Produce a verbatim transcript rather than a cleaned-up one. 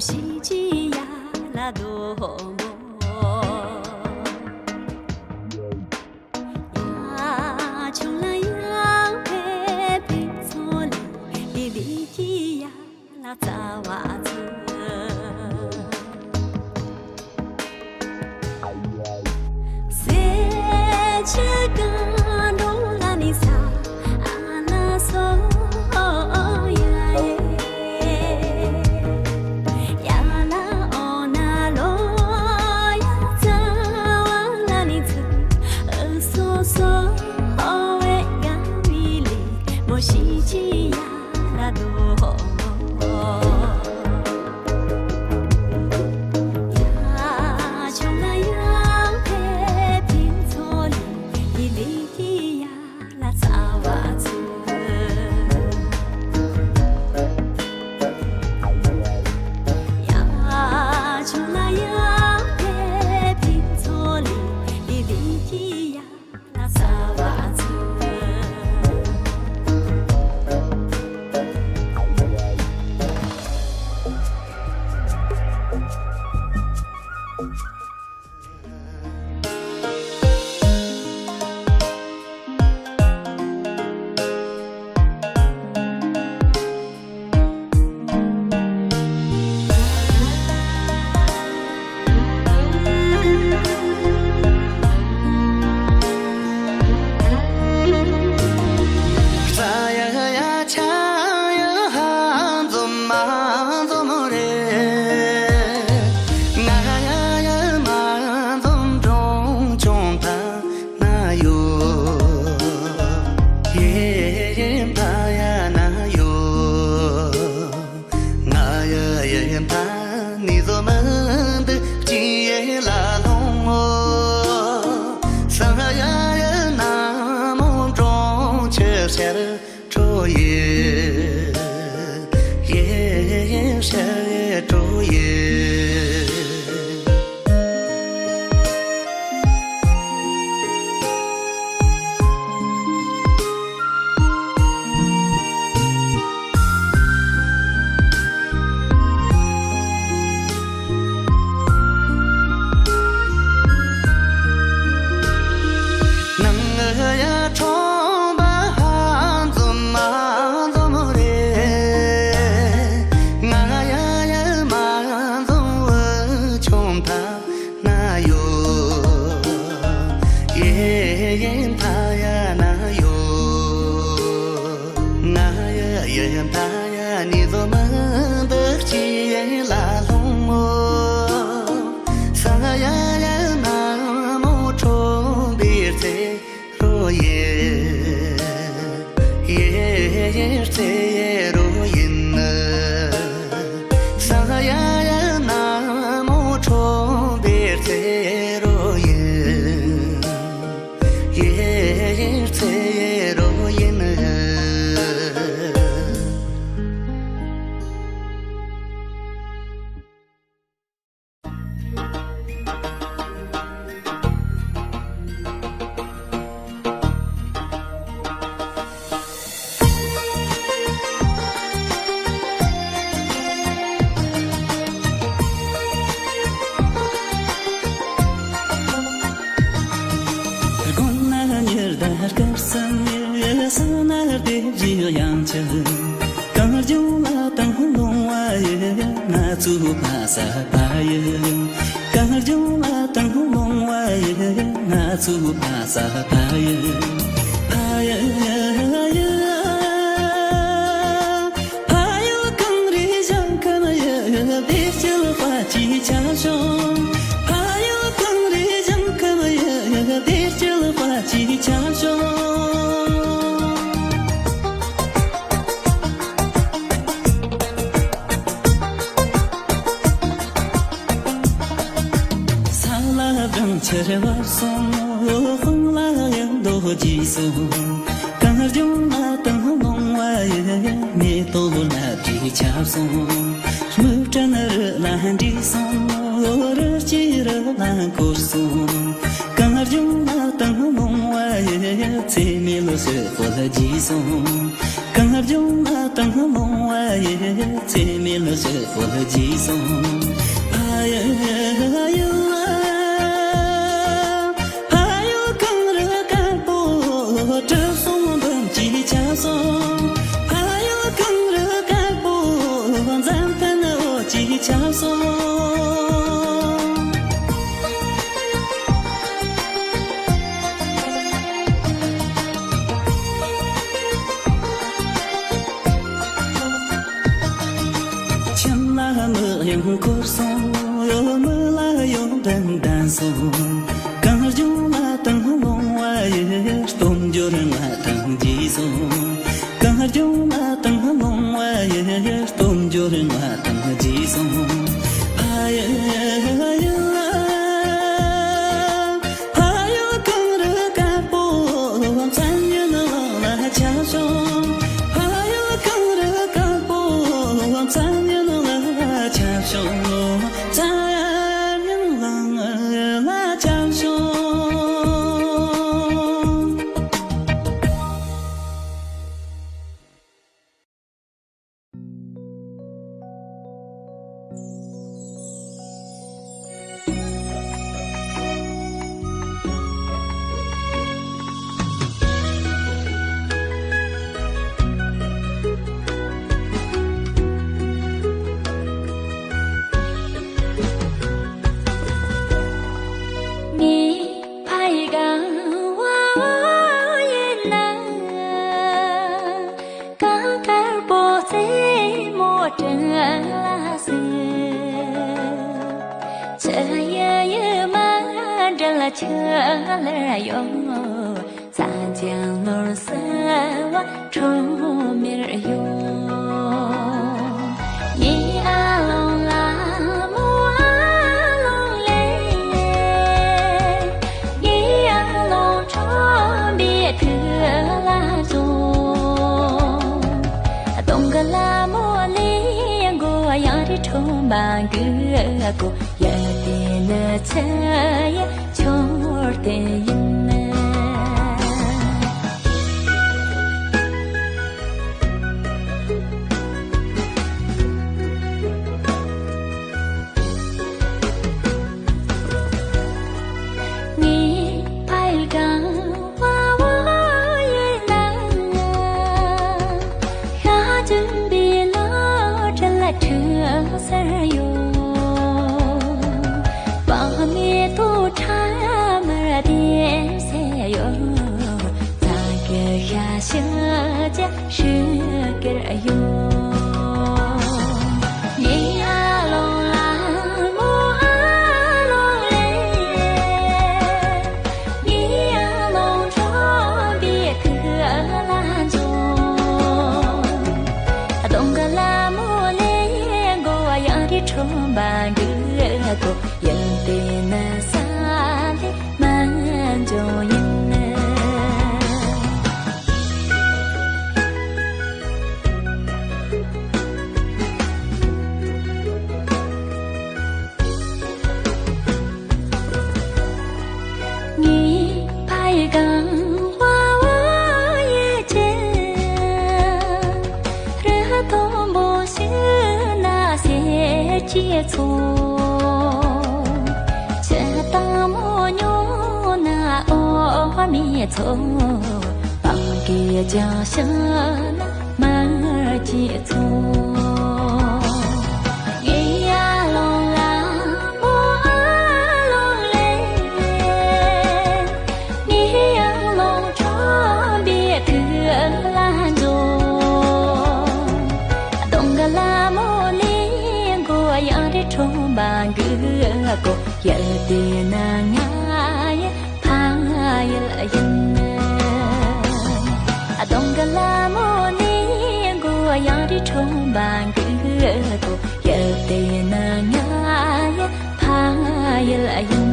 ཤིང་ཆེན་ཡར་ལ་རྡོ་སྨོ། ཡ་ཆུང་ལ་ཡང་ཕེབས་ཕེབས་ཚོ་ལི་ལི་ལི་ཀི་ཡ་ལ་རྩ་བ་ཚུ། སེ་ཆེ་ཀ་འགྲོ་ལ་ནི་ས་ཨ་ན་སོ་ཡ་ཡེ། ཡ་ལ་ཨོ་ན་ལོ་ཡ་ཚ་བ་ལ་ནི་ཚ་ཨ་སོ་སོ་ཨོ་ཝེ་ག་མི་ལི་མོ་ཤི་ཅི་ཡ་ལ་དོ་ཧོ། ཡ་ཆུང་ལ་ཡང་ཕེབས་ཕེབས་ཚོ་ལི་ལི་ལི་ཀི་ཡ་ལ་ཚ་བ་ཚུ། ཡ་ཆུང་ལ་ཡང་ཕེབས་ཕེབས་ཚོ་ལི་ལི་ལི་ཀི་ཡ། ན་ཡོད། ཡེ་ཡེ་ཕ་ཡ་ན་ཡོད། ང་ཡ་ཡེ་ཕ་ནི་ཟོ་མ་འདི་ཅི་ཡེ་ལ་ལོང་ངོ་། ས་ཡ་ཡ་ན་མོ་གྲོང་ཁྱེར་ཤར་གྲོ་ཡེ། ཡེ་ཡེ་ཤར་གྲོ་ཡེ། ནང་ང་ཡ་ཁྲོམ་པ་འཛོམས་མ་འཛོམས་རེད། ང་ཡ་ཡ་མ་འཛོམས་བུ་ཆུང་ཐ། ན་ཡོད། ཡེ་ཡེ་ཕ་ཡ་ན་ཡོད། ང་ཡ་ཡེ་ཕ་ཡ་ནི་ཟོ་མ་འདི་ཅི་ཡེ་ལ་ལོང་ངོ་། ས་ཡ་ཡ་ན་མོ་ཁྲོམ་པའི་རྩེ། རོ་ཡེ། ཡེ་ཡེ་རྩེ་རོ་ཡིན། ས་ཡ་ཡ་ན་མོ་ཁྲོམ་པའི་རྩེ་རོ་ཡིན། ཡེ་ཡེ་རྩེ་རོ་ཡིན། དགོན་ན་ཉི་ཟླ་སྐར་གསུམ་ཡོད། ས་ན་སྡེ་བཞི་དབྱངས་ཅན། གངས་ལྗོངས་ལ་དང་ལུང་བ་ཡོད། ང་ཚོའི་ཕ་ས་ཕ་ཡུལ། གངས་ལྗོངས་ལ་དང་ལུང་བ་ཡོད། ང་ཚོའི་ཕ་ས་ཕ་ཡུལ། ཕ་ཡུལ། ཕ་ཡུལ་གངས་རི་ཞིང་ཁམས་ཡོད། བདེ་སྐྱིད་དཔལ་གྱི་ཆ་བྱུང་། ཕ་ཡུལ་གངས་རི་ཞིང་ཁམས་ཡོད། བདེ་སྐྱིད་དཔལ་གྱི་ཆ་བྱུང་། ས་ལ་སྦྲང་ཆར་བབས་སོང་། དཔུང་ལ་གཡུ་མདོག་རྒྱས་སོང་། གངས་ལྗོངས་ལ་དང་ལུང་བ་ཡོད། མེ་ཏོག་ལ་རྒྱས་ཁྱབ་སོང་། སྨུག་སྤྲིན་རི་ལ་འདྲེས་སོང་། རི་སྐྱེས་རི་ལ་འཁོར་སོང་། གངས་ལྗོངས་ལ་དང་ལུང་བ་ཡོད། ཚེ་མེད་ལོ་སོག་པོ་ལ་རྒྱས་སོང་། གངས་ལྗོངས་ལ་དང་ལོང་བ་ཡི། ཚེ་མེད་ལ་ཞི་བོ་ལ་རྗེས་སོང་། ཕ་ཡུལ་ལ། ཕ་ཡུལ་གངས་རི་དཀར་པོ་གྲུབ་སོང་འབུམ་གྱིས་ཁྱབ་སོང་། ཕ་ཡུལ་གངས་རི་དཀར་པོ་མཚན་ལྡན་འོད་ཀྱིས་ཁྱབ་སོང་། ཁྱིམ་ལ་མི་གཡང་འཁོར་སོང་། མི་ལ་ཡོན་ཏན་ལྡན་སོང་། གངས་ལྗོངས་ལ་དང་ལོང་བ་ཡི། སྟོབས་འབྱོར་ལྔ་དང་རྗེས་སོང་། གངས་ལྗོངས་ལ་དང་ལོང་བ་ཡི། སྟོབས་འབྱོར་ལྔ་དང་རྗེས་སོང་། ཕ་ཡུལ་ལ། ཕ་ཡུལ་གངས་རི་དཀར་པོ་མཚན་ཡུལ་གླིང་ལ་ཁྱབ་སོང་། ཕ་ཡུལ་གངས་རི་དཀར་པོ་མཚན་ཡུལ་གླིང་ལ་ཁྱབ་སོང་། མཚན་ཡུལ་གླིང་ལ་ཁྱབ་སོང་། ངའི་ཕ་ཡི་གངས་བ་བོ་ཡིན་ན། གངས་དཀར་པོ་རྩེ་མོ་སྤྲིན་ལ་ཟེར། ཆུ་ཡི་ཡུ་མ་འདྲ་ལ་ཆུ་ལེར་གཡོ། ས་འཇམ་ནོར་བསིལ་བ་ཁྲོམ་མེར་གཡོ། ངའི་ཨ་ལོང་ལ་མོ་ཨ་ལོང་ལེ། ངའི་ཨ་ལོང་ཁྲོམ་པའི་ཐུགས་ལ་འཛོམས། གདོང་གི་ལ་མོ་ལས་མགོ་གཡང་རུ་ཁྲོམ་པ་འགུལ་གོ། ཡ་དེ་ནི་ཚེ་ཡི་མཆོད་རྟེན་ཡིན། ངའི་ཕ་ཡུལ་གངས་བ་བོ་ཡིན་ན། ཤ་ལྗོན་པའི་ནོར་བུ་ལ་འཁྲུངས་ས་ཡོད། བག་མེད་དུ་ཁྲ་མར་ལྡེམ་ས་ཡོད། ཚ་གི་ཤ་ཤུ་ཅ་ཧྲུ་གར་ཡོད། ངའི་ཨ་ལོང་ལ་མོ་ཨ་ལོང་ལེ། ངའི་ཨ་ལོང་ཁྲོམ་པའི་ཐུགས་ལ་འཛོམས། གདོང་གི་ལ་མོ་ལས་མགོ་གཡང་རུ་ཁྲོམ་པ་འགུལ་གོ། ཡུལ་དེ་ནི་ས་ལས་མ་འཇོག་ཡིན། ངའི་ཕ་ཡི་གངས་བ་བོ་ཡི་ཆེ། རི་མཐོན་པོ་ཞིག་ན་སེར་སྐྱའི་མཚོ། ཆུ་དྭངས་མོ་ཉུང་ན་འོ་མའི་མཚོ། སྤང་གི་ལྗང་ཤིང་ན་མར་གྱི་མཚོ། ངའི་ཨ་ལོང་ལ་མོ་ཨ་ལོང་ལེ། ངའི་ཨ་ལོང་ཁྲོམ་པའི་ཐུགས་ལ་འཛོམས། གདོང་གི་ལ་མོ་ལས་མགོ་གཡང་རུ་ཁྲོམ་པ་འགུལ་གོ། ཡུལ་དེ་ནི་ང་ཡི་ཕ་ཡུལ་ཡིན། གདོང་གི་ལ་མོ་ནས་མགོ་གཡང་རུ་ཁྲོམ་པ་འགུལ་གོ། ཡུལ་དེ་ནི་ང་ཡི་ཕ་ཡུལ་ཡིན།